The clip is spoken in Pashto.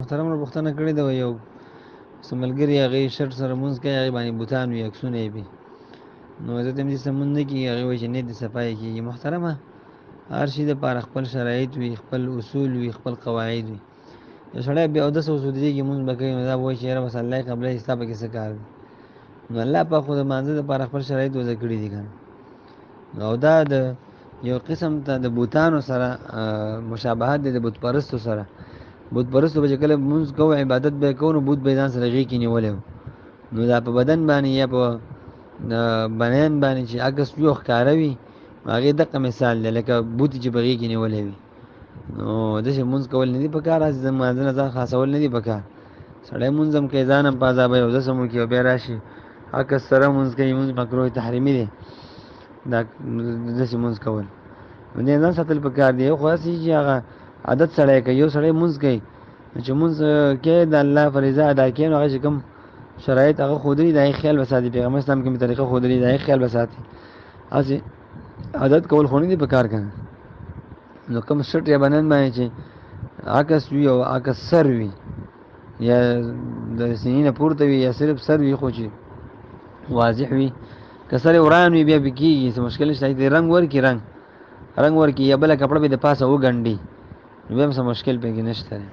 محترم ورور پوښتنه کړې ده، یو څه ملګري هغې شرټ سره مونځ کوي، هغې باندې بوتان وي، عکسونه یې وي، نو زه ته دې سمون نه کېږي. هغې وایي چې نیت دې صفایي کېږي. محترمه، هر شي دپاره خپل شرایط وي، خپل اصول وي، خپل قواعد وي. یو سړی بې اودسه وسودېږي، مونځ به کوي، نو دا به وایي چې یاره بس الله یې قبلوي، ستا پکې څه کار دی؟ نو الله پاک خو د مانځه دپاره خپل شرایط وضع کړي دي که نه. او دا د یو قسم ته د بوتانو سره مشابهت دی، د بت پرستو سره. بت پرستو به چې کله مونځ کوو، عبادت به یې کوو، نو بت به یې ځان سره غېږ کې نیولی و. نو دا په بدن باندې یا په بنیان باندې چې عکس وي او ښکاره وي، هغې دقه مثال دی لکه بوتي چې په غېږ کې نیولی وي. نو داسې مونځ کول نه دي پکار، هسې د مانځه نه ځان خلاصول نه دي پکار. سړی مونځ هم کوي، ځان هم په عذابوي، اودس هم وکړي او بیا راشي عکس سره مونځ کوي، مونځ مکروه تحریمي دی. دا داسې مونځ کول نو دې ځان ساتل پکار دی. یو خو هسې چې هغه عادت سړی کوي، یو سړی مونځ کوي چې مونځ کوي د الله فریضه ادا کوي، نو هغه چې کوم شرایط هغه ښودلي د هغې خیال به ساتي. پیغمبر اسلام کومې طریقه ښودلې د هغې خیال به ساتي. هسې عادت کول خو نه دي پکار که نه. نو کوم شرټ یا بنن باندې چې عکس وي او عکس سر وي یا د سینې نه پورته وي یا صرف سر وي، خو چې واضح وي، که سر یې وران وي بیا پې کېږي، څه مشکل نشته. دې رنګ ورکړي، رنګ ورکړي یا بله کپړه به د پاسه وګنډي، نو بیا هم څه مشکل پکې نشته دی.